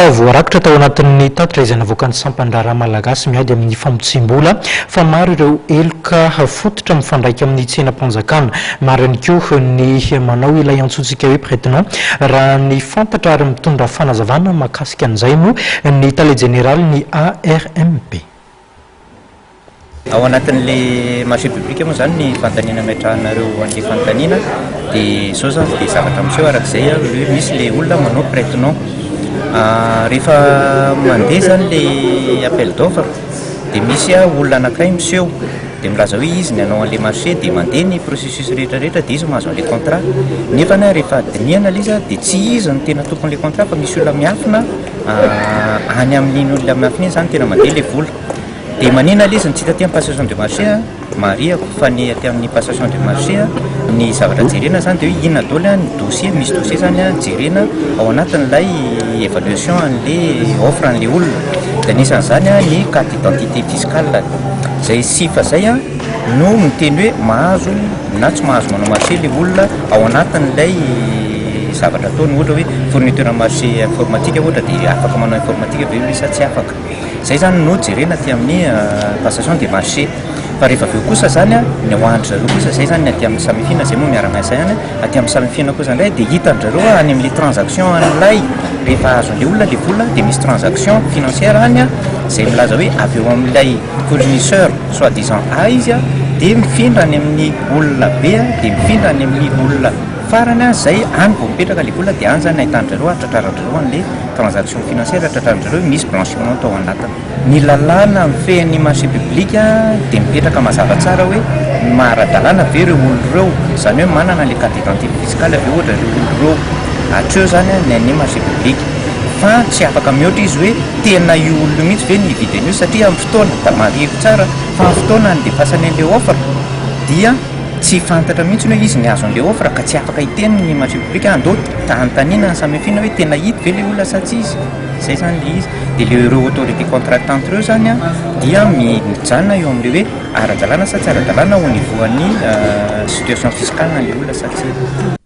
Voarakitra tao anatin'ny tatitra izay navoakan'ny sampan-draharaha malagasy miady amin'ny famotsiam-bola fa maro ireo heloka fototra mifandraika amin'ny tsenam-panjakana. Maro ihany koa ny manao ilay antsointsika hoe prête-nom raha ny fantatra ary mitondra fanazavana mahakasika an'izay moa ny tale jeneralin'ny ARMP. Ao anatin'le marché public moa zany ny fanontaniana ametrahanareo an'le fanontaniana, dia zao zany dia zavatra miseho arak'izay hoe misy le olona manao prête-nom. Rehefa mandeha zany le appel d'offre dia misy olona anankiray miseho dia milaza hoe izy ny hanao an'le marché, dia mandeha ny processus rehetrarehetra, dia izy mahazo an'le contrat, nefa rehefa dinihana le izy dia tsy izy no tena tompon'le contrat fa misy olona miafina any amin'iny. Olona miafina iny zany tena mandeha le vola. Dia manina le izy ny tsy hita aty amin'ny passation de marché? Marihako fa ny aty amin'ny passation de marché, ny zavatra jerena zany dia hoe inona daholo ny dossier. Misy dossier zany jerena ao anatin'ilay évaluation an'le offre an'le olona, dia anisan'izany ny carte d'identité fiscale. Zay sifa zay no miteny hoe mahazo na tsy mahazo manao marché le olona ao anatin'ilay zavatra ataony. Ohatra hoe fourniture marché informatique ohatra, dia afaka manao informatique ve io sa tsy afaka? Zay zany no jerena aty amin'ny passation des marchés. Fa rehefa avy eo kosa zany ny hoandry zareo kosa zay zany ny aty amin'ny SAMIFIN, zay moa miara-miasa ihany aty amin'ny SAMIFIN kosa indray, dia hitan-drareo any amin'le transaction an'ilay rehefa azon'le olona le vola, dia misy transaction financière any zay milaza hoe avy eo amin'ilay fournisseur soi disant A izy dia mifindra any amin'ny olona B, dia mifindra any amin'ny olona farany zay any vao mipetraka le vola. Dia any zany ahitan-drareo, atratraran-drareo an'le transaction financière, atratraran-drareo misy blanchiment tao anatiny. Ny lalàna mifehy ny marché public dia mipetraka mazava tsara hoe mahara-dalàna ve ireo olona ireo, zany hoe manana le carte d'identité fiscale ve ohatra ireo olona ireo. Hatreo zany ny an'ny marché public, fa tsy afaka mihoatra izy hoe tena io olona io mihitsy ve ny hividy an'io, satria amin'ny fotoana da marihiko tsara fa amin'ny fotoana andefasany an'le offre dia tsy fantatra mihitsy hoe izy ny azo an'le offre, ka tsy afaka hiteny ny marché public andao anontaniana ny SAMIFIN hoe tena hity ve le olona sa tsy izy. Zay zany le izy. Dia le ireo autorité contractante ireo zany dia mijanona eo amin'le hoe ara-dalàna sa tsy ara-dalàna au niveau an'ny situation fiscale le olona sa tsy.